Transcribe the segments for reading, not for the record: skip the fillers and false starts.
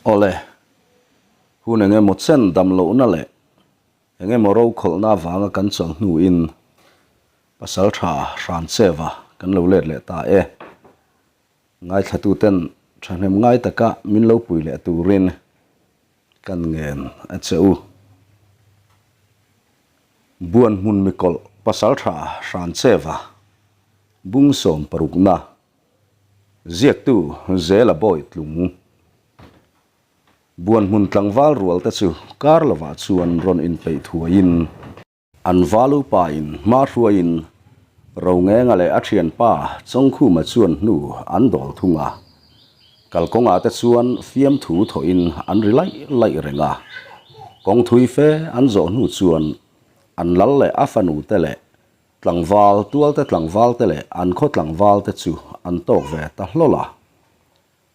Awle, hun eng emaw chen dam lohna leh eng emaw rokhawlhna avanga kan chawlh hnuin Pasaltha Hrancheva kan lo let leh ta e. Ngaithlatuten thahnem ngai taka min lo pui leh turin kan ngen a che u. Buan hmun mikawlh Pasaltha Hrancheva bung 60na ziaktu Zela Bawi tlung Buan hmun tlangval rual te chu kar lovah chuan rawn inpeih thuaiin, An valu pa in hma hruaiin Rongenga leh a thianpa Chawngkhuma chuan hnu an dawl thung a. Kalkawngah te chuan fiamthu thawhin an ri laih laih reng a. Kawng thui fe an zawh hnu chuan an lal leh a fanu te leh tlangval tualte tlangval te leh an khaw tlangval te chu an tawk ve ta hlawl a.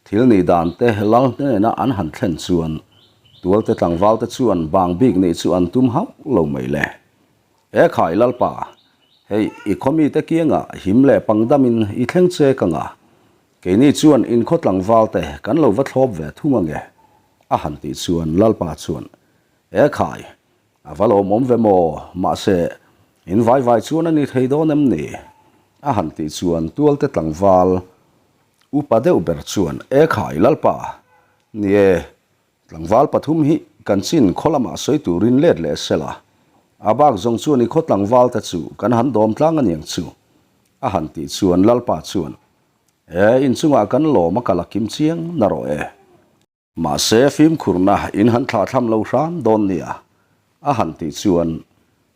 Thil nih dan te lal hnena an han thlen chuan tualte tlangval te chuan bang bik nih chu an tum hauh lo mai le. E khai Lalpa, hei i khaw mite kiangah him leh pangdamin i thleng che ka nga, keini chuan in khaw tlangval te kan lo va thlawp ve thung ange, a han tih chuan Lalpa chuan, E khai, a va lawmawm ve maw, mahse in vai vai chuan a ni thei dawn em ni? a han tih chuan tualte tlangval Upa deuh ber chuan, E khai, Lalpa, ni e, tlangval pathum hi kan chin khaw lamah sawi turin let leh sela, a bak zawng chuan i khaw tlangval te chu kan han dawm tlang aniang chu, a han tih chuan Lalpa chuan, E, inchungah kan lawm a kal a kim chiang na rawh e. Mahse fimkhurna in han thlahthlam lo hram dawn nia, a han tih chuan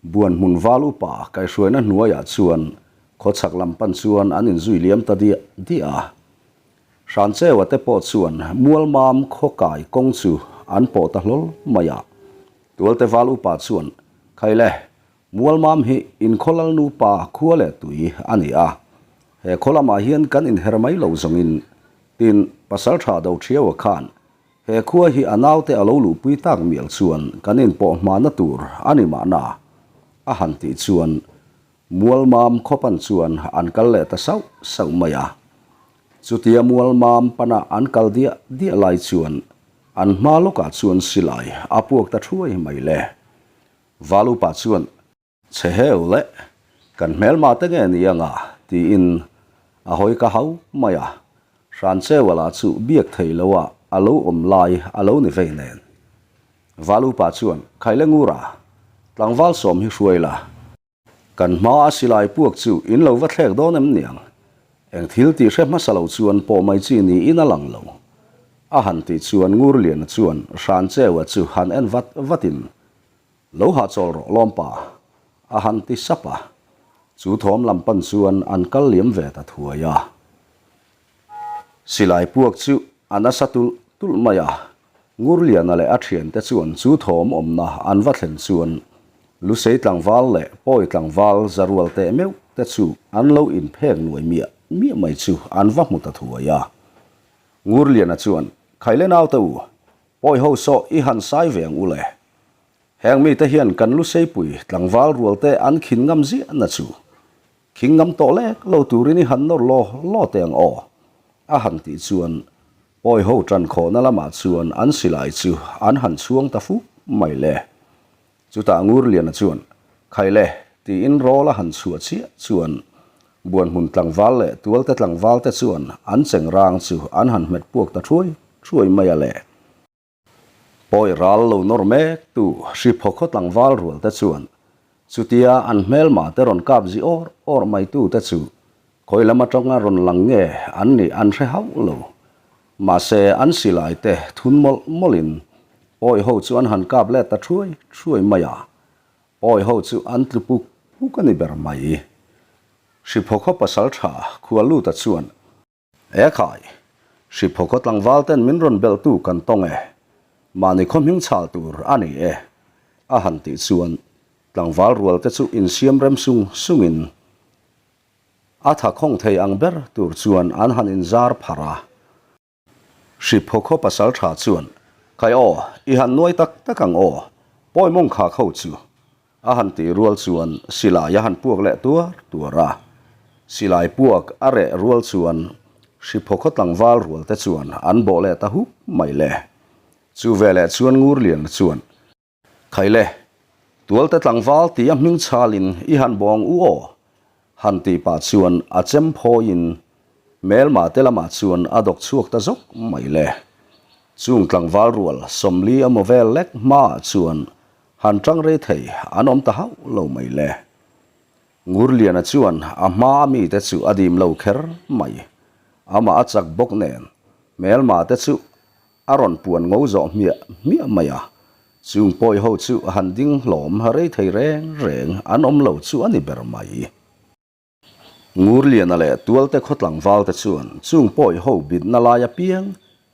Buan hmun val upa kaihhruaina hnuaiah chuan khawchhak lam pan chuan an inzui liam ta diah diah a. Hrancheua te pawh chuan Mualmam khawkai kawng chu an pawh ta hlawl mai a. Tualte val upa chuan, Khaile, Mualmam hi inkhaw lal nupa khua leh tui a ni a, he khaw lamah hian kan inher mai lo zawngin, tin, Pasaltha Doṭhiaua khan he khua hi a naute a lo luhpui tak mial chuan kan inpawh hmahna tur a ni mahna, a han tih chuan Mualmam khawpan chuan an kal leh ta sauh sauh mai a. Chutia Mualmam pana an kal diah diah lai chuan an hma lawkah chuan silai a puak ta thuai mai le. Valupa chuan, Chhe heu le, kan hmelma te nge ni anga? tiin a hawi ka hau mai a. Hrancheuala chu biak thei lo a a lo awm lai a lo ni vei nen. Valupa chuan, Khaile Ngura, tlangval sawm hi hruai la. Kan hma a silai puak chu in lo va thlek dawn em niang? Eng thil tih hre hmasa lo chuan pawh mai chi niin a lang lo. A han tih chuan Ngurliana chuan Hrancheua chu han en vat vatin, Lo hahchawl rawh lawmpa, a han ti sap a. Chu thawm lam pan chuan an kal liam ve ta thuai a. Silai puak chu a nasa tulh tulh mai a. Ngurliana leh a thiante chuan chu thawm awmna an va thlen chuan Lusei tlangval leh Pawi tlangval zarual teh meuh te chu an lo inphek nuai miah miah mai chu an va hmu ta thuai a. Ngurliana chuan, Khaile naute u, Pawi ho saw i han sai ve ang u le. Heng mite hian kan Luseipui tlangval rualte an khin ngam ziah na chu. Khing ngam tawh lek lo turin i han nawr law law teh ang aw, a han tih chuan pawi ho tan khawhna lamah chuan an silai chu an han chhuang ta fuk mai le. Chutah Ngurliana chuan, Khai le, tiin rawl a han chhuah chiah chuan Buanhmun tlangval leh Tualte tlangval te chuan an chengrang chu an han hmet puak ta thuai thuai mai a le. Pawi ral lo nawr mek tu Hriphaw khaw tlangval rual te chuan chutia an hmelma te rawn kap zi awr awr mai tu te chu khawi lam atanga rawn lang nge an nih an hre hauh lo. Mahse an silai te thun mawlh mawlh in pawi ho chu an han kap let ta thuai thuai mai a, pawi ho chu an tlu puk puk a ni ber mai. Hriphaw khaw pasaltha Khualuta chuan E khai, Hriphaw khaw tlangval ten min rawn belh tu kan tawng e, mahni khaw hming chhal tur a ni e, a han tih chuan tlangval rual te chu insiam rem sung sung in a tha khawng thei ang ber tur chuan an han inzar pharh a. Hriphaw khaw pasal tha chuan, Khai aw, i han nuai tak tak ang aw, pawi mawng khak ho chu. A han tih rual chuan silai a han puak leh tuar tuar a. Silai puak a reh rual chuan Hriphaw khaw tlangval rual te chuan an bawh leh ta hup mai le. Chu veleh chuan Ngurliana chuan, Khaile, tualte tlangval ti a hming chhalin i han bawng u aw, han tih pah chuan a chem phawiin hmelma te lamah chuan a dawk chhuak ta zawk mai le. Chung tlangval rual 40 emaw vel lek hmaah chuan han tang rei thei an awm ta hauh lo mai le. Ngurliana chuan a hma a mite chu a dim lo kher mai. Amah a chak bawk nen hmelma te chu a rawn puan ngo zawh hmiah hmiah mai a, chung pawi ho chu han ding hlawm rei thei reng reng an awm lo chu a ni ber mai. Ngurliana leh Tualte khaw tlangval te chuan chung pawi ho bitna lai apiang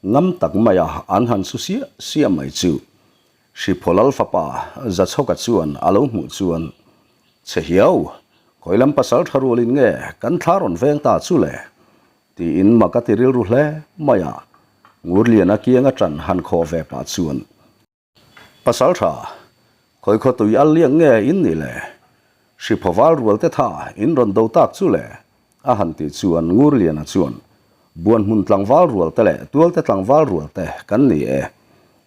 ngam tak maia an han su siah siah mai chu Hriphaw Lal fapa Zachhawka chuan a lo hmuh chuan, Che hiau, khawi lam pasal tha rualin nge kan thla rawn veng ta chu le? Tiin mak a ti rilru hle mai a, Ngurliana kianga ṭan han khawh ve pah chuan, Pasal ṭha, khawi khaw tui al liak nge in nih le? Hriphaw val rual te tha in rawn do tak chu le? A han tih chuan Ngurliana chuan, Buan hmun tlangval rual te leh tualte tlangval rual te kan ni e.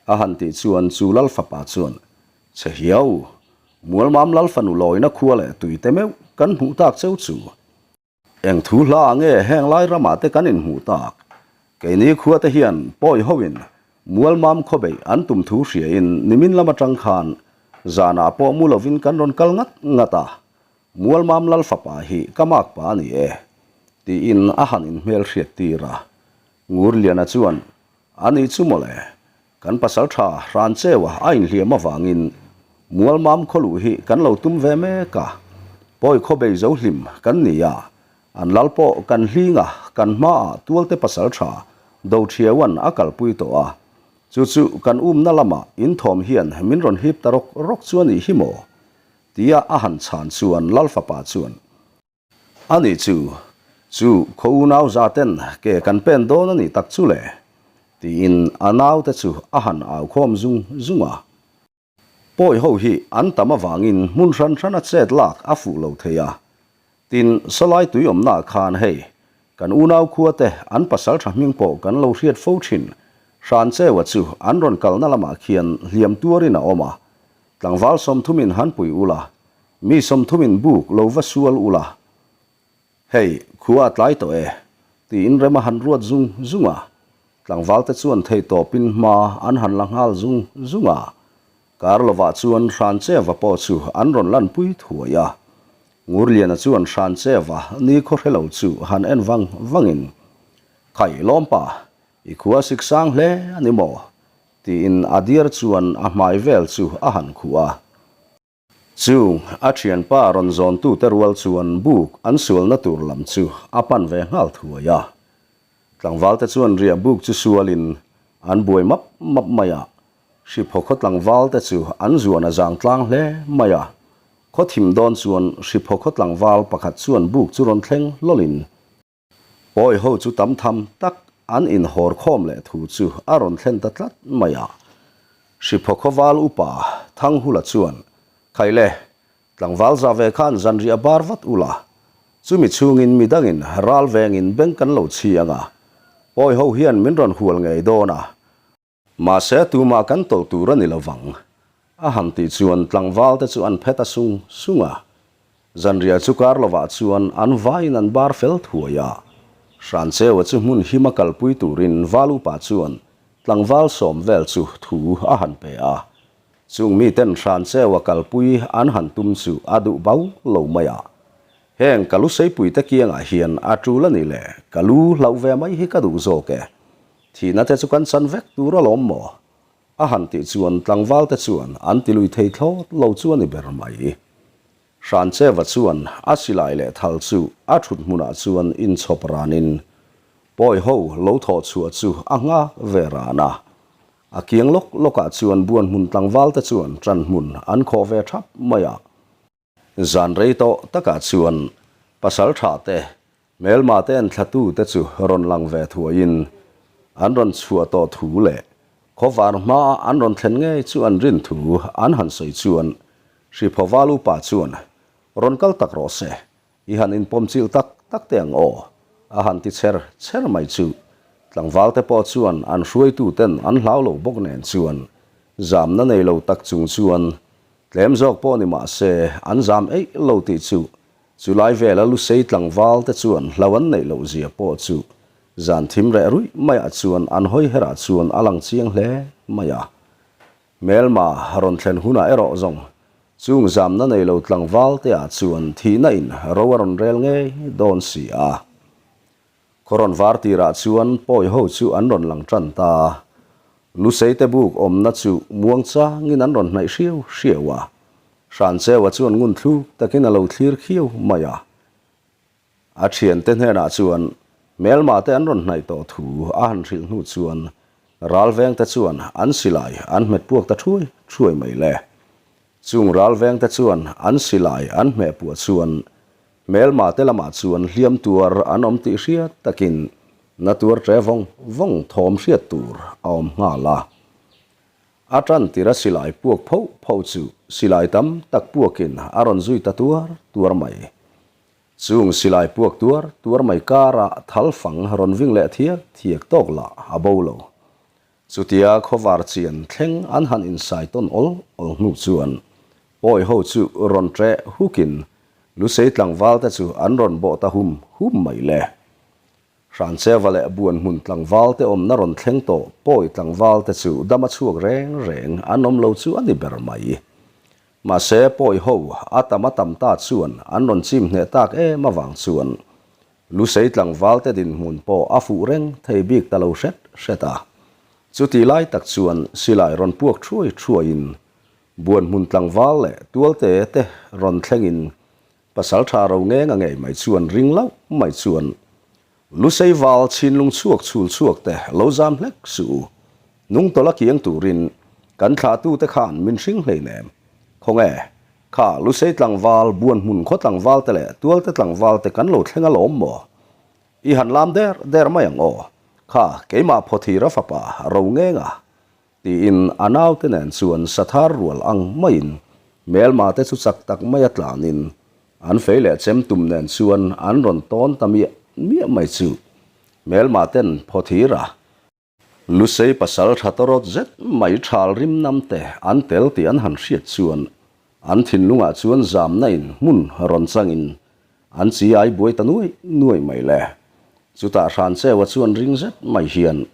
A han tih chuan chu Lal fapa chuan, Che hiau, Mualmam Lal fanu lawina khua leh tui te meuh kan hmuh tak cheu chu. Eng thu hla nge heng lai ramah te kan inhmuh tak? Keini khua te hian pawi hoin Mualmam khawbeih an tum thu hriain nimin lam atang khan zanah pawh mu lovin kan rawn kal ngat ngat a, Mualmam Lal fapa hi ka mak pa a ni e, tiin a han inhmel hriat tir a. Ngurliana chuan, A nih chu mawle, Kan pasal tha hran cheua a inhliam avangin Mualmam khawluh hi kan lo tum ve mek a, pawi khawbei zo hlim kan ni a, an lal pawh kan hling a, kan hmaah tualte pasal tha Doṭhiauan a kalpui tawh a, chu chu kan umna lamah inthawm hian min rawn hip ta rawk rawk chu a nih hi maw? tia a han chhan chuan Lal fapa chuan, A nih chu, chu khaw unau za ten ke kan pen dawn a nih tak chu le, tiin a naute chu a han au khawm zung zung a. Pawi ho hi an tam avangin hmun hran hran a chet lak a fuh lo thei a. Tin, sawlai tui awmnaah khan hei, kan unau khua te an pasal tha hming pawh kan lo hriat fo thin, Hrancheua chu an rawn kalna lamah khian hliam tuarin a awm a, tlangval 30 in han pui ula, Mi 30 in buk lo va sual ula, hei, khua a tlai tawh e, tiin rem a han ruat zung zung a. Tlangvalte chuan theihtawpin hma an han la nghal zung zung a. Kar lovah chuan Hrancheva pawh chu an rawn lanpui thuai a. Ngurliana chuan Hrancheva ni khaw hre lo chu han en vang vangin, Khai lawmpa, i khua sik sang hle a ni maw? tiin a diar chuan a hmai vel chu a han khuh a. Chung a thianpa rawn zawntute rual chuan buk an sualna tur lam chu a pan ve nghal thuai a. Tlangvalte chuan riah buk chu sualin an buai map map mai a, Hriphaw khaw tlangvalte chu an zuan a zang tlang hle mai a. Khaw thim dawn chuan Hriphaw khaw tlangval pakhat chuan buk chu rawn thleng hlawlin Pawi ho chu tam tham tak an inhawr khawm leh thu chu a rawn thlen ta tlat mai a. Hriphaw khawval upa Thanghula chuan, Khaile, tlangval za ve khan zanriah bar vat ula, chumi chhungin midangin ral vengin beng kan lo chhi ang a, pawi ho hian min rawn hual ngei dawn a, Mahse tumah kan tawlh tur a ni lo vang. A han tih chuan tlangval te chu an phe ta sung sung a. Zanriah chu kar lovah chuan an vaiin an bar fel thuai a. Hrancheua chu hmun hima kalpui turin val upa chuan tlangval sawm vel chu thu a han pe a. Chung miten Hrancheua kalpui an han tum chu a duh bau lo mai a. Heng ka lu seipuite kiangah hian a tul a ni le, ka lu hlauh ve mai hi ka duh zawk e. Thihna te chu kan chan vek tur alawm maw? A han tih chuan tlangval te chuan an ti lui thei thlawt lo chu a ni ber mai. Hrancheva chuan a silai leh thal chu a thut hmunah chuan inchhawp ranin pawi ho lo thawh chhuah chu a nghak ve ran a. A kiang lawk lawkah chuan buan hmun tlangval te chuan ṭan hmun an khawh ve ṭhap mai a. Zan rei tawh takah chuan pasal tha te, hmelma te en thlatu te chu rawn lang ve thuaiin an rawn chhuah tawh thu leh khawvar hmaa an rawn thlen ngei chu an rin thu an han sawi chuan Hriphaw val upa chuan rawn kal tak rawh se, i han inpawm chilh tak tak teh ang aw, a han ti chher chher mai chu. Tlangvalte pawh chuan an hruaituten an hlau lo bawk nen chuan zamna nei lo tak chung chuan tlem zawk pawh ni mah se an zam eih lo tih chu chulai vela Lusei tlangvalte chuan hlau an neih loh zia pawh chu zan thim reh ruih maiah chuan an hawi herah chuan a lang chiang hle mai a. Hmelma rawn thlen hunah erawh zawng chung zamna nei lo tlangvalte ah chuan thihna in ro a rawn rel ngei dawn si a. Khaw rawn var tirah chuan pawi ho chu an rawn lang tan ta. Lusei te buk awmna chu muang changin an rawn hnaih hriau hriau a. Hrancheua chuan ngun thluk takin a lo thlir khiau mai a. A thiante hnenah chuan hmelma te an rawn hnaih tawh thu a han hrilh hnu chuan ralveng te chuan an silai an hmet puak ta thuai thuai mai le. Chung ralveng te chuan an silai an hmeh puah chuan hmelma te lamah chuan hliam tuar an awm tih hriat takin na tuar ṭe vawng vawng thawm hriat tur a awm nghal a. A ṭan tir a silai puak phoh phoh chu silai tam tak puakin a rawn zui ta tuar tuar mai. Chung silai puak tuar tuar mai karah thal fang rawn ving leh thiak thiak tawk lah a bo lo. Chutia khawvar chian thleng an han insai tawn awl awl hnu chuan pawi ho chu rawn ṭeh hukin Lusei tlangval te chu an rawn bawh ta hum hum mai le. Hrancheva leh Buanhmun tlangval te awmna rawn thleng tawh pawi tlangval te chu dam a chhuak reng reng an awm lo chu a ni ber mai. Mahse pawi ho a tam a tam ta chuan an rawn chim hneh tak em avang chuan Lusei tlangval te dinhmun pawh a fuh reng thei bik ta lo hret hret a. Chutih lai tak chuan silai rawn puak thuai thuaiin Buanhmun tlangval leh Tualte te rawn thlengin Pasal tha ro ngeng a ngei mai chuan ring loh mai chuan Lusei val chhinlung chhuak chhul chhuak te lo zam hlek suh u. Nung tawlh a kiang turin kan thlahtu te khan min hring hleinem. Khawnge, kha Lusei tlangval, Buanhmun khaw tlangval te leh Tualte tlangval te kan lo thleng alawm maw? I han lam der der mai ang aw. Kha keimah Phawthira fapa ro ngeng a Tiin a naute nen chuan sathar rual ang maiin hmelma te chu chak tak maia tlanin an fei leh chem tum nen chuan an rawn tawn ta miah miah mai chu hmelma ten phawthir a, Lusei pasal tha tawrawt zet mai thal rim nam te an tel tih an han hriat chuan an thinlungah chuan zamna in hmun rawn changin an chi ai buai ta nuai nuai mai le. Chutah Hrancheua chuan ring zet mai hian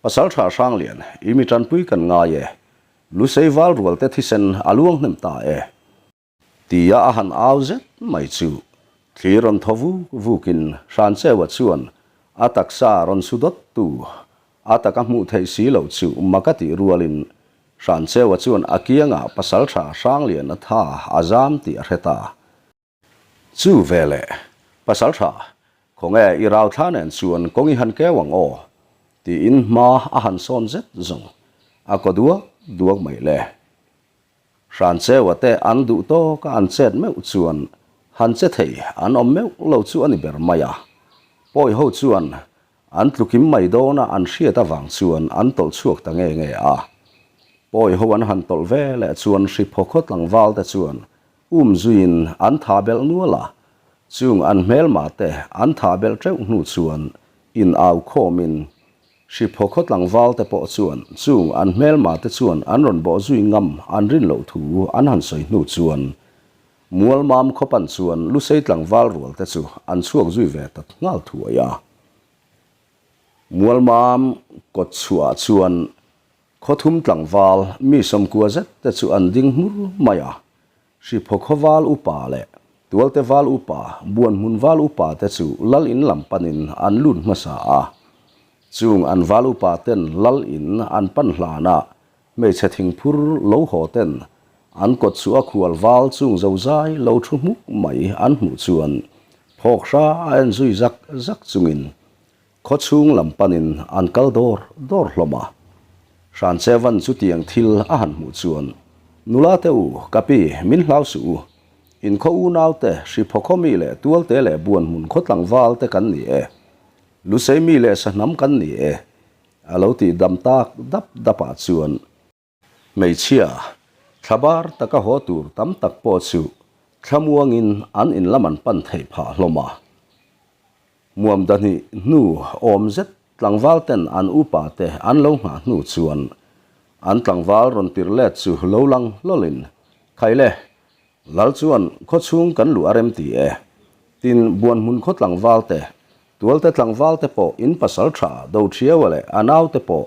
Pasal tha Hranglian, i mi tanpui kan ngai e, Lusei val rual te thisen a luang hnem ta e. Tia a han au zet mai chu thli rawn thaw vuk vukin Hrancheua chuan a taksa rawn su dawt tu a taka hmuh theih si loh chu mak a tih rualin Hrancheua chuan a kiangah Pasal tha Hranglian a tha a zam tih a hre ta. Chu veleh, Pasal tha, khawnge i rau thla nen chuan kawng i han keu ang aw? tiin hma a han sawn zet zawng a kaw duak duak mai le. Hrancheua te an duh tawk a an chet meuh chuan han che thei an awm meuh lo chu a ni ber mai a. Pawi ho chuan an tlukim mai dawn a an hriat avang chuan an tawlh chhuak ta nge nge a. Pawi ho an han tawlh veleh chuan hriphaw khaw tlangval te chuan Um zuiin an tha belh nual a, chung an hmelma te an tha belh teuh hnu chuan in au khawmin Hriphaw khaw tlangval te pawh chuan chung an hmelma te chuan an rawn bawh zui ngam an rin loh thu an han sawi hnu chuan Mualmam khaw pan chuan Lusei tlangval rual te chu an chhuak zui ve ta nghal thuai a. Mualmam kawt chhuah chuan Khawthum tlangval mi sawmkua zet te chu an ding hmur mai a, Hriphaw khaw val upa leh Tualte val upa, Buanhmun val upa te chu lal in lam panin an lut hmasa a. Chung an val upa ten lal in an pan hlanah hmeichhe thingphur lo haw ten an kawt chu a khual val chung zozai lo thu hmuk mai an hmuh chuan phawk hra a en zui zak zak chungin Khawchhung lam panin an kal dawr dawr hlawm a. Hranchevan chutiang thil a han hmuh chuan, Nula te u, ka pi, min hlau suh u. In khaw unau te, Hriphaw khaw mi leh Tualte leh Buanhmun khaw tlangval te kan ni e. Lusei mi leh Sahnam kan ni e. A lo tih dam tak dap dapah chuan, Hmeichhia, thlabar taka haw tur tam tak pawh chu thlamuangin an in lam an pan theih phah hlawm a. Muam dahnih hnu awm zet tlangval ten an upa te an lo nghah hnu chuan an tlangval rawn tirh let chu lo lang hlawlin, Khaile, Lal chuan khaw chhung kan luh a rem ti e. Tin, Buanhmun khaw tlangval te, Tualte tlangval te pawh in pasal tha Doṭhiaua leh a naute pawh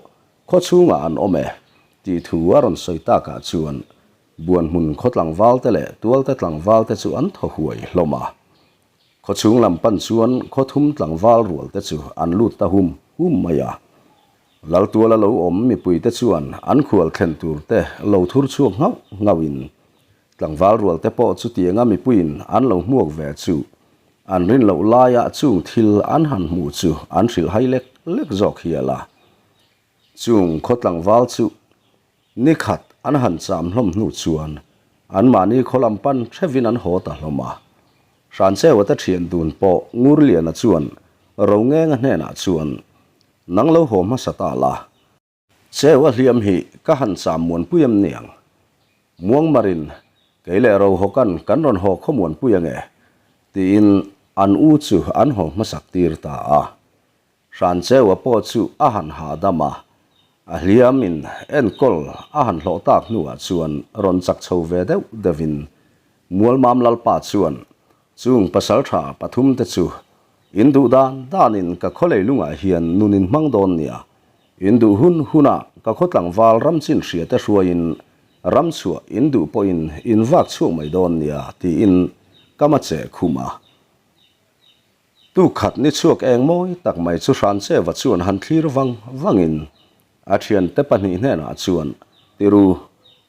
khaw chhungah an awm e, tih thu a rawn sawi takah chuan Buanhmun khaw tlangval te leh Tualte tlangval te chu an thaw huai hlawm a. Khaw chhung lam pan chuan khaw thum tlangval rual te chu an lut ta hum hum mai a. Laltuala lo awm mipui te chuan an khual thlen tur te lo thur chhuak nghauh nghauh in tlangval rual te pawh chutianga mipuiin an lo hmuak ve chu an rin loh laia chung thil an han hmuh chu an hrilh hai lek lek zawk hial a. Chung khaw tlangval chu Ni khat an han cham hlawm hnu chuan anmahni khaw lam pan hrevin an haw ta hlawm a. Hrancheua te thian dun pawh Ngurliana chuan Rongenga hnenah chuan, Nang lo haw hmasa ta la, Cheua hliam hi ka han cham muanpui em niang? Muangmarin kei leh Rohawkan kan rawn haw khaw muanpui ange, tiin an u chu an haw hmasak tir ta a. Hrancheua pawh chu a han hahdam a, a hliamin enkawl a han hlawh tak hnuah chuan rawn chak chho ve deuh deuhin Mualmam Lalpa chuan chung pasaltha pathumte chu in duh dan danin ka khaw leilungah hian nun in hmang dawn nia, in duh hun hunah ka khaw tlangval ramchin hriate hruaiin ram chhuah in duh pawhin in vak chhuak mai dawn nia tiin ka ma che khum a. Tu khat ni chhuak eng mawi tak mai chu Hrancheva chuan han thlir vang vangin a thiante pahnih hnenah chuan, Tiru,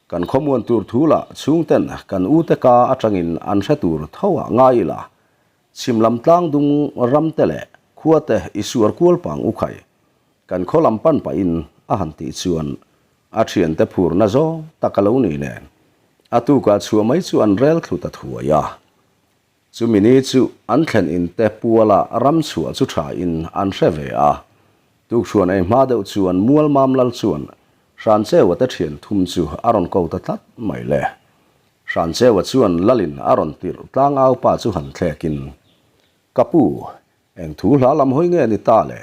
kan khawmuan tur thu lah chhungten kan ute ka atangin an hre tur tho ah ngai ila, chhim lam tlang dung ram te leh khua te i suar kual pang u khai, kan khaw lam pan pahin a han tih chuan a thiante phurna zawng tak a lo ni nen a tukah chhuah mai chu an rel thlu ta thuai a. Chumi ni chu an thlen in te puala ram chhuah chu tha in an hre ve a. Tukchhuan ei hma deuh chuan Mualmam Lal chuan Hrancheua te thian thum chu a rawn ko ta tlat mai le. Hrancheua chuan Lalin a rawn tirh tlangau pa chu han thlek in, Ka pu, eng thu hla lam hawi nge ni ta le?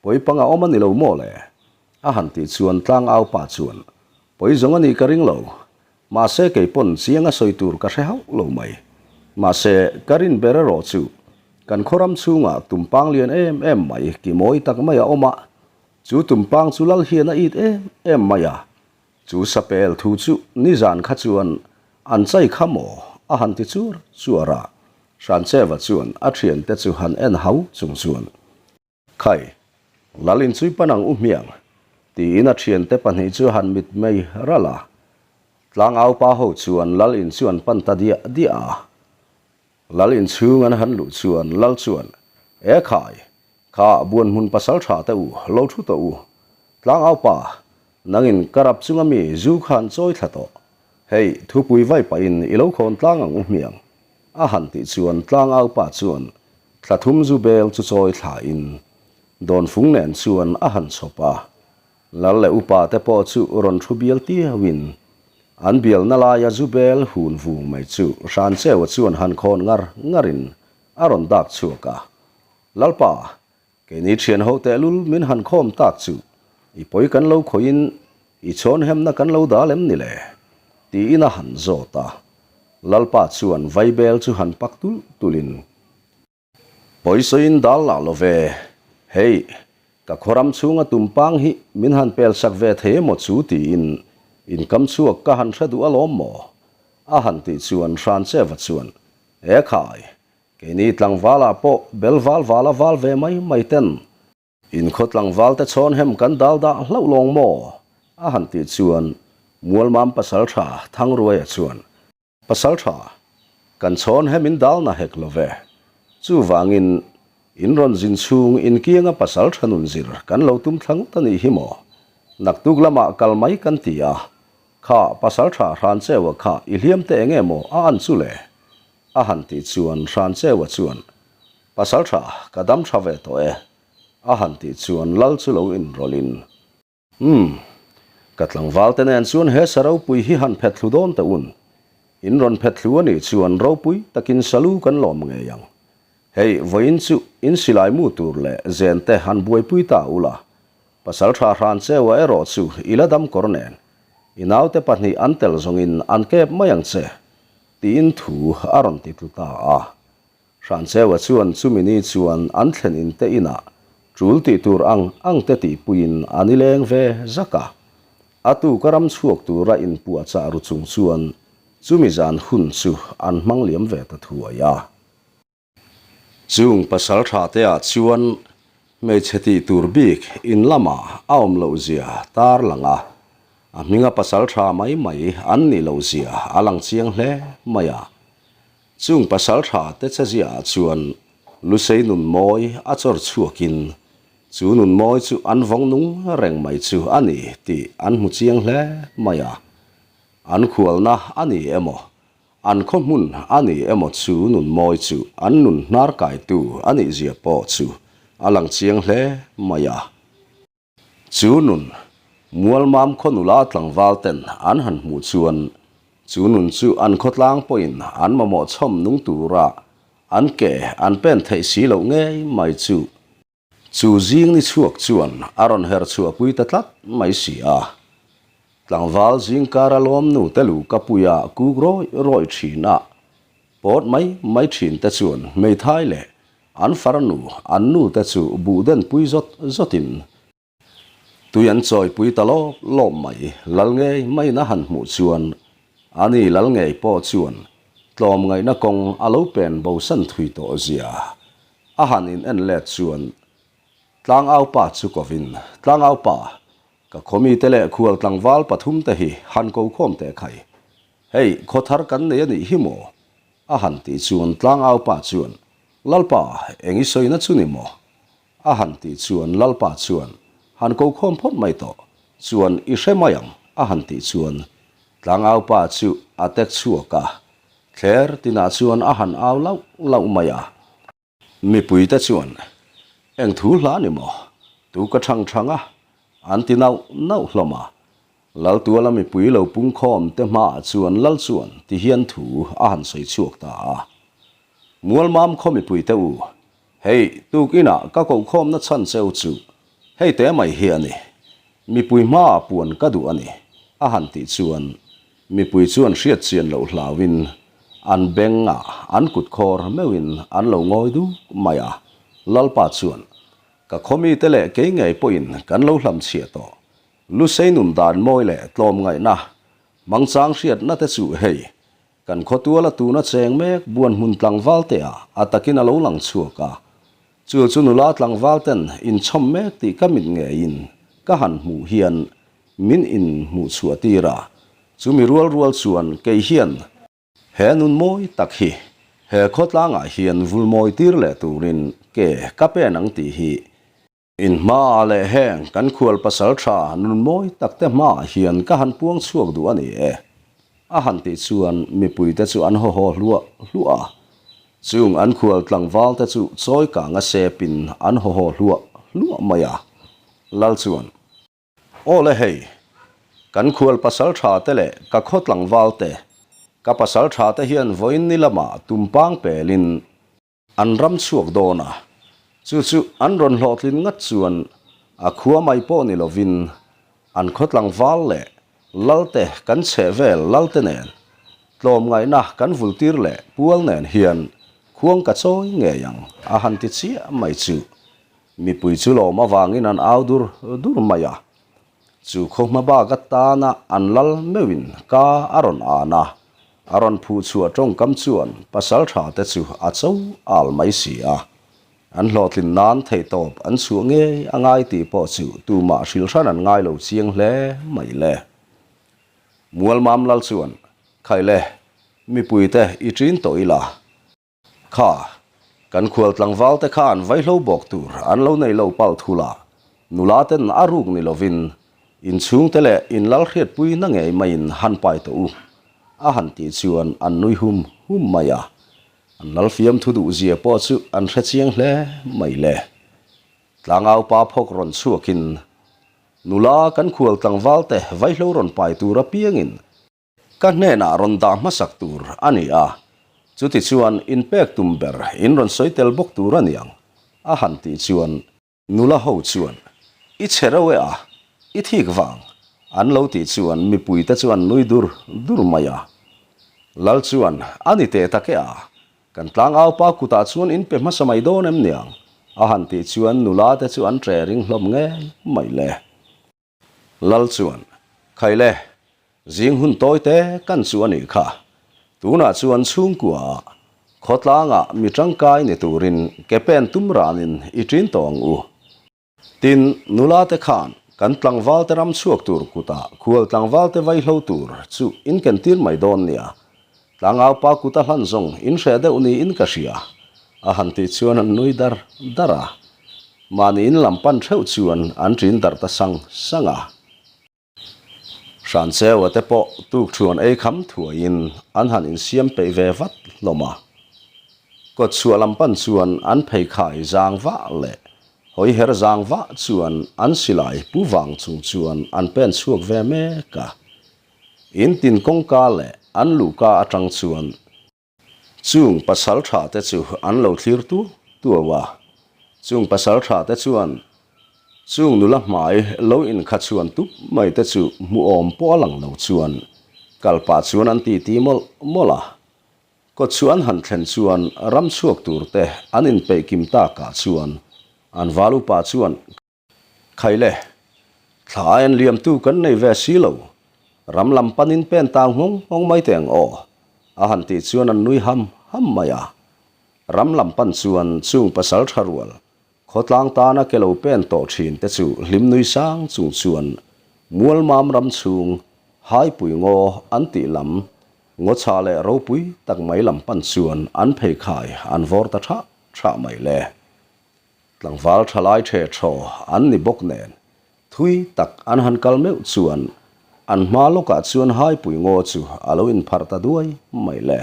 Pawi pang a awm a ni lo maw le? A han tih chuan tlangau pa chuan, Pawi zawng a nih ka ring lo. Mahse kei pawn chiang a sawi tur ka hre hauh lo mai. Mahse ka rin ber erawh chu kan khaw ram chhungah tumpang lian em em mai ki mawi tak mai a awm a, chu tumpang chu lal hian a it em em mai a, chu sapel thu chu nizan kha chuan an chai kha maw a han ti chur chuar a, Hrancheva chuan a thiante chu han en hau chung chuan Khai, Lal inchhui pan ang u hmiang, tiin a thiante pahnih chu han mitmei ralh a. Tlangau pa ho chuan Lal in chu an pan ta diah diah a. Lal inchhung an han luh chuan Lal chuan, E khai, kha Buanhmun pasal tha te u, lo thu tawh u. Tlangau pa, nangin ka rap chunga mi zu kha an chawi thla tawh. Hei, thupui vai pahin i lo khawn tlang ang u hmiang, A han tih chuan tlangau pa chuan thla thum zu bel chu chawi thlain Dawnfung nen chuan a han chhawp a. Lal leh upa te pawh chu rawn thu bial tiauin an bialna laia zu bel hun vung mai chu Hrancheua chuan han khawn ngar ngarin a rawn dak chhuak a. Lalpa, Keini thian ho tehlul min han khawm tak chu i pawi kan lo khawihin i chhawn hemna kan lo dal em ni le? tiin a han zawt a. Lalpa chuan vaibel chu han pak tulh tulhin, Pawi sawiin dal lah lo ve, hei ka khawram chhunga tumpang hi min han pelsak ve thei emaw chu tiin inkam chhuak ka han hre duh alawm maw? a han tih chuan Hrancheva chuan, E khai, Keini tlangvalah pawh bel val vala val ve mai mai ten inkhaw tlangvalte chhawn hem kan dal dah hlauh lawng maw? a han tih chuan Mualmam pasaltha Thangruaia chuan, Pasaltha, kan chhawn hem in dal na hek lo ve. Chuvangin in rawn zin chhung inkianga pasaltha nun zir kan lo tum thla ngawt a nih hi maw? Naktuk lamah kal mai kan ti a, kha pasaltha Hrancheua kha i hliam te enge maw a an chu le? A han tih chuan Hrancheua chuan, Pasal tha, ka dam tha ve tawh e. A han tih chuan Lal chu lo inrawlhin, Umm, ka tlangval te nen chuan he sa ropui hi han phet thlu dawn teh un. In rawn phet thlu a nih chuan ropui takin salu kan lawm ngei ang. Hei, vawiin chu. in silai mu tur leh zen te han buaipui ta ula, Pasalṭha Hrancheua erawh chu i la dam kawr nen, i naute pahnih an tel zawngin an kep mai ang che, tiin thu a rawn ti tlu ta a. Hrancheua chuan chumi ni chuan an thlen in te inah ṭul tih tur ang ang te tihpuiin a ni leng ve zak a. A tuka ram chhuak tura inpuahchah ru chung chuan chumi zan hun chu an hmang liam ve ta thuai a. Chung pasal tha te ah chuan hmeichhe tih tur bik in lamah a awm loh zia tar lang a, a hminga pasal tha mai mai an nih loh zia a lang chiang hle mai a. Chung pasal tha te che zia ah chuan Lusei nun mawi a chawr chhuak in chu nun mawi chu an vawng nung reng mai chu a ni tih an hmu chiang hle mai a. An khualna a ni emaw An khaw hmun a ni emaw chu nun mawi chu an nun hnar kaitu a nih zia pawh chu a lang chiang hle mai a. Chu nun Mualmam khaw nula tlangval ten an han hmuh chuan chu nun chu an khawtlang pawhin an mamawh chhawm nung tura an ke an pen theih si loh ngei mai chu Chu zing ni chhuak chuan a rawn her chhuahpui ta tlat mai si a. Tlangval zing kara lawmnu te lu ka puia kuk rawih rawih thin a, pawt mai mai thin te chuan hmeithai leh an farnu an nu te chu buh den pui zawt zawtin Tui an chawipui ta lawp lawp mai, lal ngei maiin a han hmuh chuan ani lal ngei pawh chuan tlawmngaihna kawng a lo pen bosan thui tawh zia a han in en let chuan Tlangaupa chu kovin, Tlangaupa, ka khawmite leh khual tlangval pathumte hi han ko khawm teh khai. Hei, khawthar kan nei a nih hi maw? a han tih chuan Tlangaupa chuan, Lalpa, eng i sawina chu ni maw? A han tih chuan Lalpa chuan, Han ko khawm phawt mai tawh, chuan i hre mai ang, a han tih chuan Tlangaupa chu a tek chhuak a, thler tinah chuan a han au lauh lauh mai a. Mipuite chuan, Eng thu hla ni maw? Tu ka chhang chhang a, an ti nauh nauh hlawm a. Laltuala mipui lo pungkhawm te hmaah chuan Lal chuan ti hian thu a han sawi chhuak ta a. Mualmam khaw mipuite u, Hei, tuk inah ka kohkhawmna chhan cheu chu hei te mai hi a ni. Mipui hmaah puan ka duh a ni, a han tih chuan mipui chuan hriat chian loh hlauin an bengah an kut khawr meuhin an lo ngawi duk mai a. Lalpa chuan, Ka khawmite leh kei ngei pawhin kan lo hlamchhiah tawh. Lusei nun dan mawi leh tlawmngaihna hmangchang hriatna te chu hei Kan khawtuala tuna cheng mek buan hmun tlangval te ah a takin a lo lang chhuak a, chu chu nula tlangval ten inchhawm mek tih ka mit ngeiin ka han hmuh hian min in hmuh chhuah tir a, chumi rual rual chuan kei hian he nun mawi tak hi he khawtlangah hian vul mawi tir leh turin ke ka pen ang tih hi In hmaah leh heng kan khual pasal tha nun mawi tak te hmaah hian ka han puang chhuak duh a ni e. A han tih chuan mipuite chu an haw haw hluah hluah a. Chung an khual tlangval te chu chawi kanga sepin an haw haw hluah hluah mai a. Lal chuan, Aw le hei, kan khual pasal tha te leh ka khaw tlangval te, ka pasal tha te hian vawiin ni lamah tumpang pelin, An ram chhuak dawn a, chu chu an rawn hlawhtlin ngat chuan a khua mai pawh ni lovin an khaw tlangval leh lalte kan chheh vel lalte nen tlawmngaihna kan vultir leh pual nen hian khuang ka chawi ngei ang a han ti chiah mai chu mipui chu lawm avangin an au dur dur mai a. Chu khaw hma bak atana an lal meuhin ka a rawn an a, a rawn phuh chhuah tawngkam chuan pasaltha te chu a cho al mai si a. An hlawhtlin nan theihtawp an chhuah ngei a ngai tih pawh chu tumah hrilh hran an ngai lo chiang hle mai le. Mualmam lal chuan, Khaile, mipuite i ṭin tawh ila, Kha, kan khual tlangval te khan vaihlo bawk tur an lo nei lo palh thul a, nula ten a ruk ni lovin inchhung te leh in lal hriatpui na ngei maiin han pai tawh u, a han tih chuan an nui hum hum mai a, an lal fiamthu duh zia pawh chu an hre chiang hle mai le. Tlangau pa phawk rawn chhuakin, Nula kan khual tlangval te vaihlo rawn pai tur apiangin Ka hnenah rawn dah hmasak tur a ni a, chutichuan inpek tum ber in rawn sawi tel bawk tur a ni ang. a han tih chuan nula ho chuan, I chhe reuh e a, i thik vang, an lo tih chuan mipuite chu an nui dur dur mai a. Lal chuan, A ni teh tak e a, kan tlangau pa kutah chuan in pe hmasa mai dawn em niang? a han tih chuan nula te chu an ṭe ring hlawm ngei mai le. Lal chuan, Khai le, zing hun tawi te kan chu a nih kha. Tunah chuan chhungkua ah, khawtlangah mi tangkai ni turin ke pen tum ranin i ṭin tawh ang u. Tin, nula te khan kan tlangval te ram chhuak tur kutah khual tlangval te vaihlo tur chu in ken tir mai dawn nia. Tlangau pa kuta hlan zawng in hreh deuh niin ka hria, a han tih chuan an nui dar dar a. Mahni in lam pan theuh chuan an ṭin darh ta sang sang a. Hrancheua te pawh tukthuan ei kham thuaiin an han insiam peih ve vat hlawm a. Kawtchhuah lam pan chuan an pheikhai zang vah leh hawiher zang vah chuan an silai pu vang chung chuan an pen chhuak ve mek a. In tin kawngka leh an luhka atang chuan Chung pasal tha te chu an lo thlir tu tuau a, chung pasal tha te chuan chung nula hmai lo inkha chhuan tup mai te chu hmuhawm pawh a lang lo chuan kal pah chuan an titi mawlh mawlh a. Kawtchhuah an han thlen chuan ram chhuak tur te an inpeih kim takah chuan an val upa chuan Khai le, thla a en liamtu kan nei ve si lo, ram lam panin pen tang nghawng nghawng mai teh ang aw, a han tih chuan an nui ham ham mai a. Ram lam pan chuan chung pasal tha rual, khawtlang tana ke lo pen tawh thin te chu hlim nui sang chung chuan Mualmam ram chhung Haipui ngaw an tih lam ngaw chhah leh ropui tak mai lam pan chuan an pheikhai an vawr ta thah thah mai le. Tlangval thalai the thaw an ni bawk nen, thui tak an han kal meuh chuan an hma lawkah chuan haipui ngaw chu a lo inpharh ta duai mai le.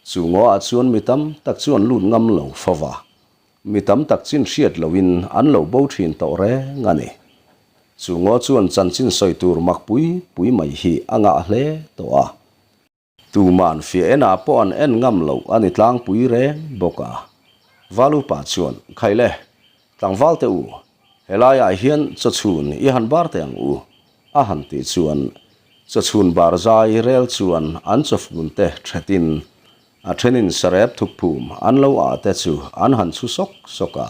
Chu ngawah chuan mi tam tak chu an lut ngam lo fo va, mi tam tak chin hriat lohin an lo bo thin tawh reng a ni. Chu ngaw chuan chanchin sawi tur mak pui pui mai hi a ngah hle tawh a. Tuman fiah enah pawh an en ngam loh a ni tlangpui reng bawk a. Valupa chuan, Khai le, tlangval teh u, helaiah hian chawchhun i han bar teh ang u, a han tih chuan chawchhun bar zai rel chuan an chawfun te thetin a thenin sarep thukphum an lo ah te chu an han chhu sawk sawk a,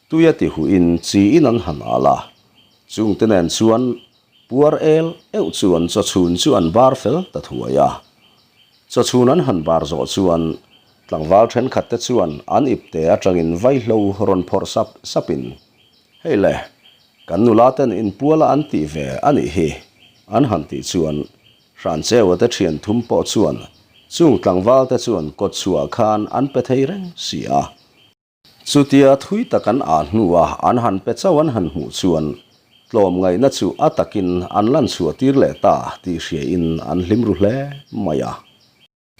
tuia ti huhin chiin an han al a, chungte nen chuan Puar el euh chuan chawchhun chu an bar fel ta thuai a. Chawchhun an han bar zawh chuan tlangval thenkhat te chuan an ipte atangin vaihlo rawn phawrh sap sapin, Hei le, kan nula ten inpuala an tih ve a nih hi, an han tih chuan Hrancheua te thian thum pawh chuan chung tlangval te chuan kawtchhuah khan an pe thei reng si a. Chutia thui tak an ah hnua an han pe chauh an han hmuh chuan tlawmngaihna chu a takin an lan chhuah tir leh ta tih hriain an hlim ru hle mai a.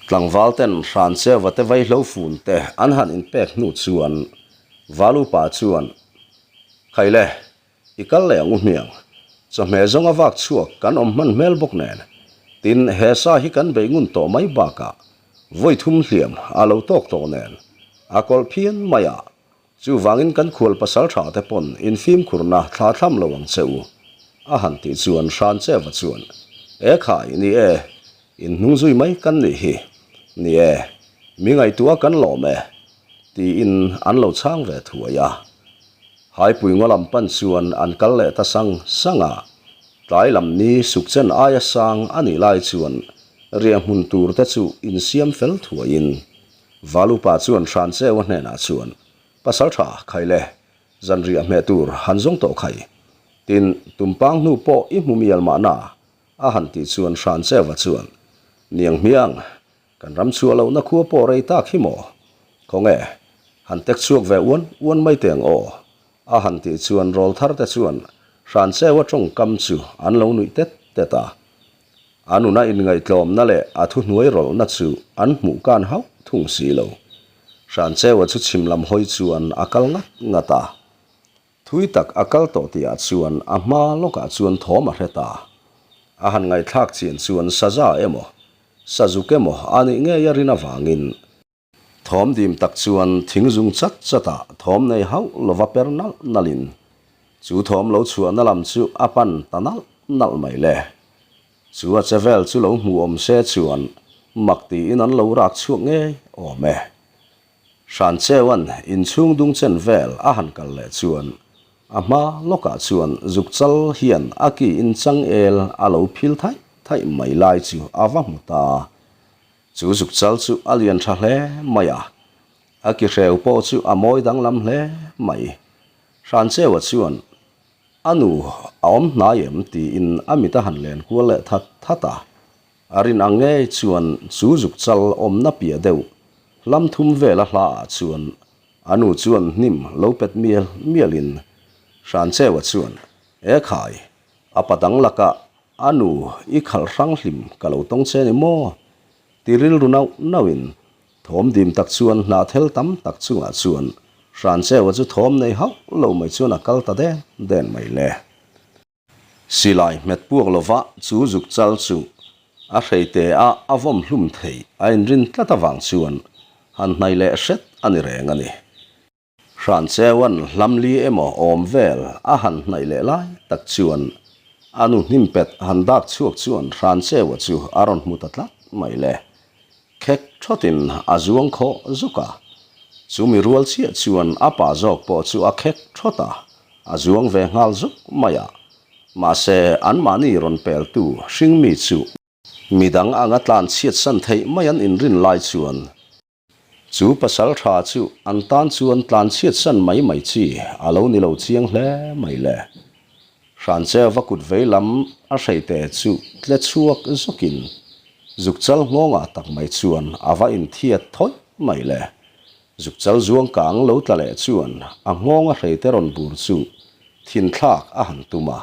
Tlangval ten Hrancheva te vaihlo fun te an han inpek hnu chuan Valupa chuan, Khai le, I kal leh ang u hmiang. Chawhmeh zawnga vak chhuak kan awm hman hmel bawk nen. Tin, he sa hi kan beih ngun tawh mai bakah vawi thum hliam a lo tawk tawh nen a kawlh phian mai a. Chuvangin kan khual pasal tha te pawn infimkhurna thla thlam lo ang che u. A han tih chuan Hrancheva chuan, E khai, ni e, in hnung zui mai kan nih hi. Ni e, mi ngaihtuah kan lawm e. Tiin an lo chhang ve thuai a. Haipui ngaw lam pan chuan an kal leh ta sang sang a, tlai lam ni sukchen aia sang a nih lai chuan riah hmun tur te chu insiam fel thuaiin Valupa chuan Hrancheua hnenah chuan, Pasal tha, khai le, zan riah hmeh tur han zawng tawh khai. Tin, tumpang hnu pawh i hmu mial mahna, a han tih chuan Hrancheua chuan, Niang hmiang, Kan ram chhuah lohna khua pawh rei tak hi maw? Khawnge, han tek chhuak ve uan uan mai teh ang aw? A han tih chuan rawl thar te chuan Hrancheua tawngkam chu an lo nuih tet tet a. A nuna inngaihtlawmna leh a thuhnuai rawlhna chu an hmuh kan hauh thung si lo. Hrancheua chu chhim lam hawi chuan a kal ngat ngat a. Thui tak a kal tawh tihah chuan a hma lawkah chuan thawm a hre ta. A han ngaihthlak chian chuan saza emaw, sazuk emaw a nih ngei a rin avangin. Thawm dim tak chuan thing zung chat chat ah thawm nei hauh lova per nalh nalh in chu thawm lo chhuahna lam chu a pan ta nalh nalh mai le. Chu a che vel chu lo hmu awm se chuan mak tiin an lo rak chhuak ngei awm e. Hrancheua'n inchhung dung chen vel a han kal leh chuan a hma lawkah chuan zukchal hian a ki inchangel a lo phil thaih thaih mai lai chu a va hmu ta. Chu zukchal chu a lian tha hle mai a, a ki hreu pawh chu a mawi danglam hle mai. Hrancheua chuan a nu a awm hnai em tiin a mit a han len kual leh that that a. A rin ang ngei chuan chu zukchal awmna piah deuh hlam thum vela hla ah chuan a nu chuan hnim lo pet mial mialin Hrancheua chuan, E khai, a pa dang lakah a nu i khalh hrang hlim ka lo tawng che ni maw? Ti rilru nauh nauhin thawm dim tak chuan hnahthel tam tak chungah chuan Hrancheua chu thawm nei hauh lo mai chuan a kal ta den den mai le. Silai hmet puak lova chu zuk chal chu a hreite a a vawm hlum thei a inrin tlat avang chuan han hnaih leh hret a ni reng a ni. Hrancheua'n hlamli emaw awm vel a han hnaih leh lai tak chuan a nu hnimpet han dak chhuak chuan Hrancheua chu a rawn hmu ta tlat mai le. Khek thawtin a zuang khawh zuk a, chumi rual chiah chuan a pa zawk pawh chu a khek thawt a, a zuang ve nghal zuk mai a. Mahse, anmahni rawn peltu hringmi chu midang anga tlan chhiatsan theih mai an inrin lai chuan chu pasal tha chu an tan chuan tlan chhiatsan mai mai chi a lo ni lo chiang hle mai le. Hrancheva kut vei lam a hreite chu tle chhuak zawkin zukchal nghawngah tak mai chuan a va inthiat thawih mai le. Zukchal zuang kang lo tla leh chuan a nghawng a hreite rawn bur chu thinthlak a han tum a.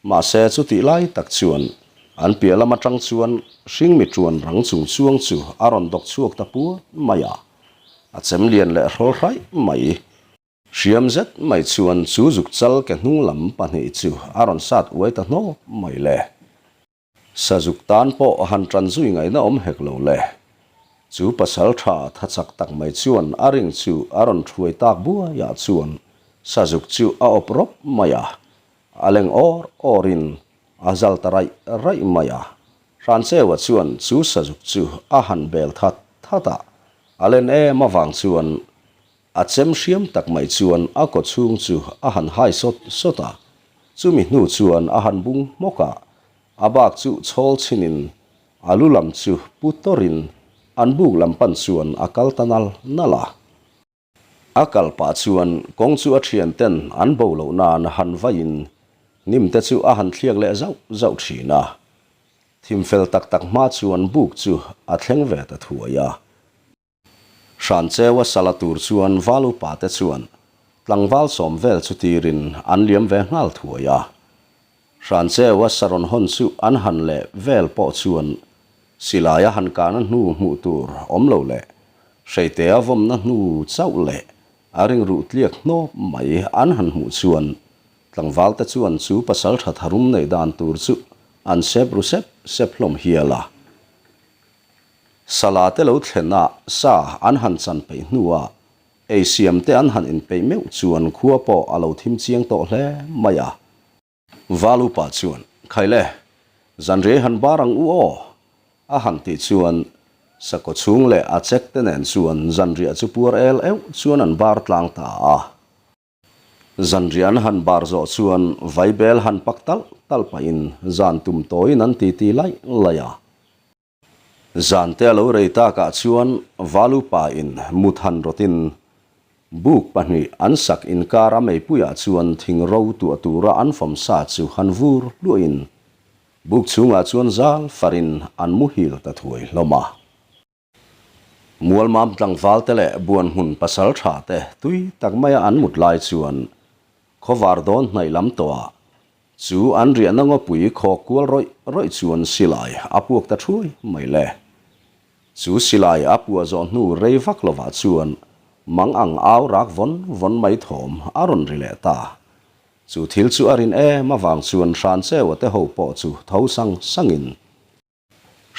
Mahse chutih lai tak chuan an piah lam atang chuan hringmi ṭuan rang chung chuang chu a rawn dawk chhuak ta puat mai a. A chem lian leh hrawl hraih mai. Hriam zet mai chuan chu zuk chal ke hnung lam pahnih chu a rawn sat uai ta hnawp mai le. Sazuk tan pawh han tan zui ngaihna awm hek lo le. Chu pasal tha tha chak tak mai chuan a ring chu a rawn thuai tak buaiah chuan sazuk chu a awp rawp mai a, a leng awr awrin a zal ta raih raih mai a. Hrancheua chuan chu sazuk chu a han bel that that a, a len em avang chuan A chem hriam tak mai chuan a kaw chhung chu a han hai sawt sawt a, chumi hnu chuan a han bung hmawk a, a bak chu chhawl chhinin a lu lam chu pu tawrin an buk lam pan chuan a kal ta nal nal a. A kal pah chuan kawng chu a thian ten an bo loh nan han vaiin hnim te chu a han thliak leh zauh zauh thin a. Thim fel tak tak hma chuan buk chu a thleng ve ta thuai a. Hrancheua sala tur chuan val upa te chuan tlangval sawm vel chu tirin an liam ve nghal thuai a. Hrancheua sa rawn hawn chu an han leh vel pawh chuan silaia han kahna hnu hmuh tur awm lo leh hreitea vawmna hnu chauh leh a ringruh tliak hnawp mai an han hmuh chuan tlangval te chuan chu pasaltha tharum neih dan tur chu an sep ru sep sep hlawm hial a. Sala te lo thlen a, sa an han chan peih hnuah ei siam te an han inpeih meuh chuan khua pawh a lo thim chiang tawh hle mai a. Val upa chuan, Khaile, zanriai han bar ang u aw? a han tih chuan Sakaw chhung leh a chek te nen chuan zanriah chu puar el euh chuan an bar tlang ta a. Zanriah an han bar zawh chuan vaibel han pak talh talh pahin zan tum tawiin an titi laih laih a. Zan te a lo rei takah chuan Valu pa in mut han rawtin buk pahnih an sak inkar a meipuiah chuan thing ro tuah tura an fawm sa chu han vur hluahin buk chhungah chuan zal farin an muhil ta thuai hlawm a. Mualmam tlangval te leh Buanhmun pasal tha te tui tak maia an mut lai chuan khawvar dawn hnaih lam tawhah chu an riahna ngawpui khawk kual rawih rawih chuan silai a puak ta thuai mai le. Chu silai a puah zawh hnu rei vak lovah chuan mang ang au rak vawn vawn mai thawm a rawn ri leh ta. Chu thil chu a rin em avang chuan Hrancheua te ho pawh chu tho sang sangin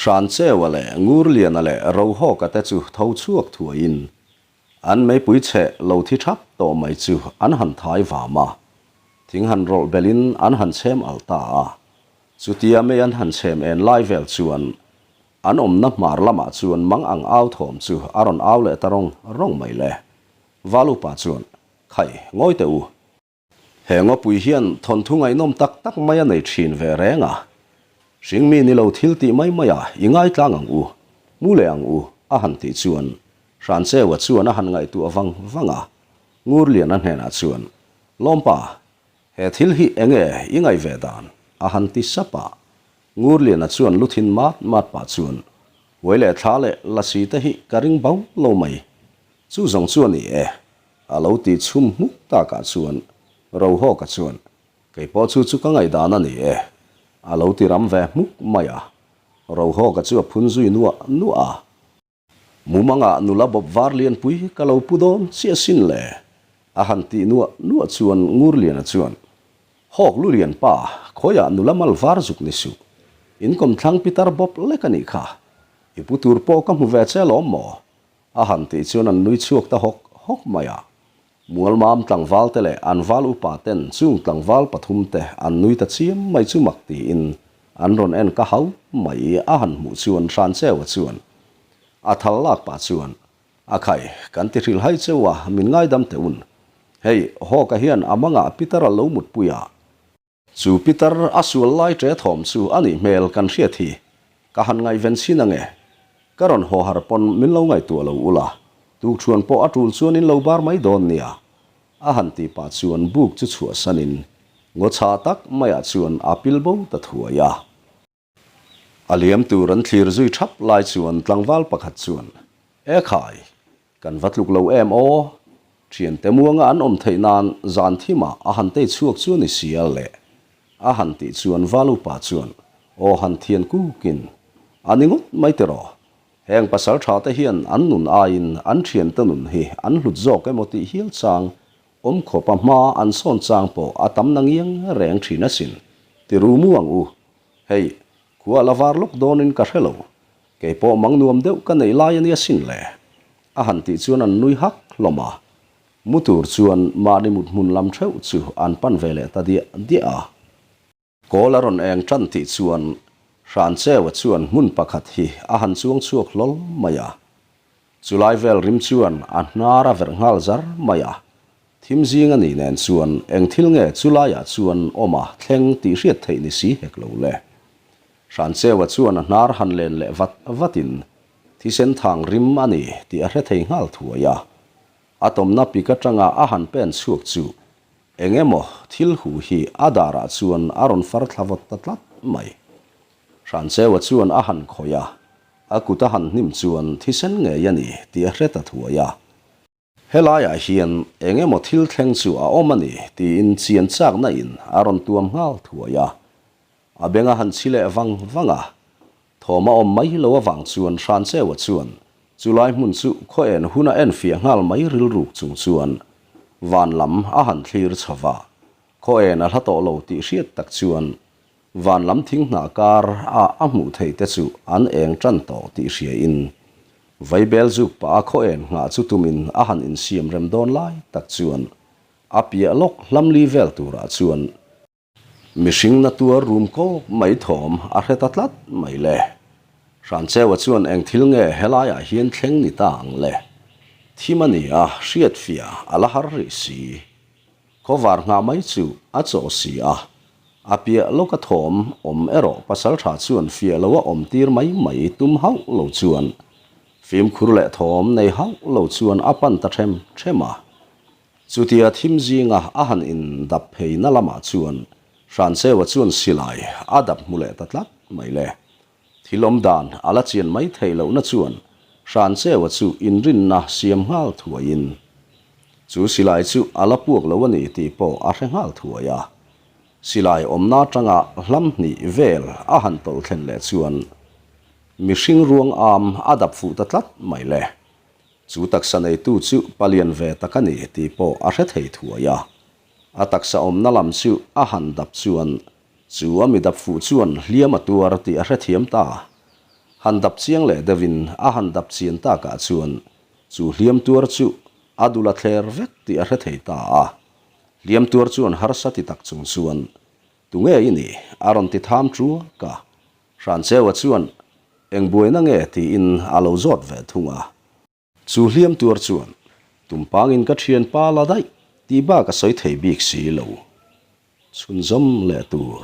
Hrancheua leh Ngurliana leh Rohawka te chu tho chhuak thuaiin. An meipui chhe lo thi thap tawh mai chu an han thai vam a, thing han rawlh belhin an han chhem alh ta a. Chutia mei an han chhem en lai vel chuan an awmna hmar lamah chuan mang ang au thawm chu a rawn au leh ta rawng rawng mai le. Valupa chuan, Khai, ngawi teh u. He ngawpui hian thawnthu ngaihnawm tak tak mai a nei thin ve reng a. Hringmi ni lo thil tih mai mai a i ngaitlang ang u, mu leh ang u, a han tih chuan Hrancheua chuan a han ngaihtuah vang vang a. Ngurliana hnenah chuan, Lawmpa, he thil hi enge i ngaih ve dan? a han ti sap a. Ngurliana chuan lu thin mat mat pah chuan, Huai leh thla leh lasi te hi ka ring bau lo mai. Chu zawng chu a ni e. A lo ti chhum hmuk takah chuan Rohawka chuan, Kei pawh chu chu ka ngaihdan a ni e, a lo ti ram ve hmuk mai a. Rohawka chu a phun zui nuah nuah a. Mumangah nula bawp var lianpui ka lo pu dawn chiah sin le, a han tih nuah nuah chuan Ngurliana chuan, Hawk lu lian pa, khawiah nula mal var zuk ni suh. In kawmthlang pitar bawp lek a nih kha. I pu tur pawh ka hmu ve che alawm maw? A han tih chuan an nui chhuak ta hawk hawk mai a. Mualmam tlangval te leh an val upa ten chung tlangval pathum te an nui ta chiam mai chu mak tiin an rawn en ka hau mai a han hmuh chuan Hrancheua chuan a thal lak pah chuan A khai, kan ti hrilh hai cheu a, min ngaidam teh un. Hei, Hawka hian a mangah Peter a lo mutpui a. Chu Peter a sual lai ṭe thawm chu a nih hmel kan hriat hi ka han ngaihven chhin ange. Ka rawn haw har pawn min lo ngaihtuah lo ula, tukṭhuan pawh a ṭul chuan in lo bar mai dawn nia. A han tih pah chuan buk chu chhuahsanin ngaw chhah tak maiah chuan a pil bo ta thuai a. A liam tur an thlir zui thap lai chuan tlangval pakhat chuan, E khai, kan va tluk lo em aw? Thiante muanga an awm theih nan zan thimah a han tei chhuak chu a ni sia le. A han tih chuan val upa chuan, Aw han thian kukin, a ni ngawt mai tiraw? Heng pasal tha te hian an nun aiin an thiante nun hi an hlut zawk emaw tih hial chang awm khawpa hma an sawn chang pawh a tam na ngiang reng thin asin. Ti ru mu ang u. Hei, khua la var lawk dawnin ka hre lo. Kei pawh mang nuam deuh ka neih lai a nia sin le. A han tih chuan an nui hak hlawm a. Mu tur chuan mahni mut hmun lam theuh chu an pan ve leh ta diah diah a. Kawl a rawn eng tan tih chuan Hrancheua chuan hmun pakhat hi a han chuang chhuak hlawl mai a. Chulai vel rim chuan a hnar a verh nghal zar mai a. Thim zing a nih nen chuan eng thil nge chulaiah chuan awm a thleng tih hriat theih ni si hek lo le. Hrancheua chuan a hnar han len leh vat vatin thisen thang rim a ni tih a hre thei nghal thuai a. A tawmna pik atanga a han pen chhuak chu eng emaw thil hu hi a darah chuan a rawn far thla vawt ta tlat mai. Hrancheua chuan a han khawih a, a kut a han hnim chuan thisen ngei a ni tih a hre ta thuai a. Helaiah hian eng emaw thil thleng chu a awm a ni tiin chian chakna in a rawn tuam nghal thuai a. A beng a han chhi leh vang vang a. Thawm a awm mai lo avang chuan Hrancheua chuan chulai hmun chu khaw en hun a enfiah nghal mai rilruk chung chuan van lam a han thlir chho va. Khaw en a hla tawh lo tih hriat tak chuan Van lam thing hnah kar a a hmuh theih te chu an eng tan tawh tih hria in Vaibel zuk pah a khaw en nghah chu tum in a han insiam rem dawn lai tak chuan a piah lawk hlam li vel turah chuan mihring na tuar rum kawk mai thawm a hre ta tlat mai le. Hrancheua chuan eng thil nge helaiah hian thleng ni ta ang le? Thim a ni a, hriat fiah a la har rih si. Khawvar nghah mai chu a chawh si a, a piah lawka thawm awm erawh pasaltha chuan fiah lo a awm tir mai mai tum hauh lo chuan fimkhur leh thawm nei hauh lo chuan a pan ta them them a. Chutia thim zinga a han in dap phei na lamah chuan Hrancheua chuan silai a dap hmu leh ta tlat mai le. Thil awm dan a la chian mai theih lohna chuan Hrancheua chu inrinna siam nghal thuaiin chu silai chu a la puak lo a ni tih pawh a hre nghal thuai a. Silai awmna atanga hlam hnih vel a han tawlh thlen leh chuan mihring ruang am a dap fuh ta tlat mai le. Chu taksa neitu chu palian ve tak a ni tih pawh a hre thei thuai a. A taksa awmna lam chu a han dap chuan Chu a mi dap fuh chuan hliam a tuar tih a hrethiam ta. Han dap chiang leh deuhin a han dap chian takah chuan chu hliam tuar chu A dul a thler vek tih a hre thei ta a. Hliam tuar chuan harsa ti tak chung chuan, Tunge i nih? a rawn ti tham ṭuak a. Hrancheua chuan, Eng buaina nge? tiin a lo zawt ve thung a. Chu hliam tuar chuan, Tumpangin ka ṭhianpa la daih tih bak a sawi thei bik si lo. Chhunzawm leh tur.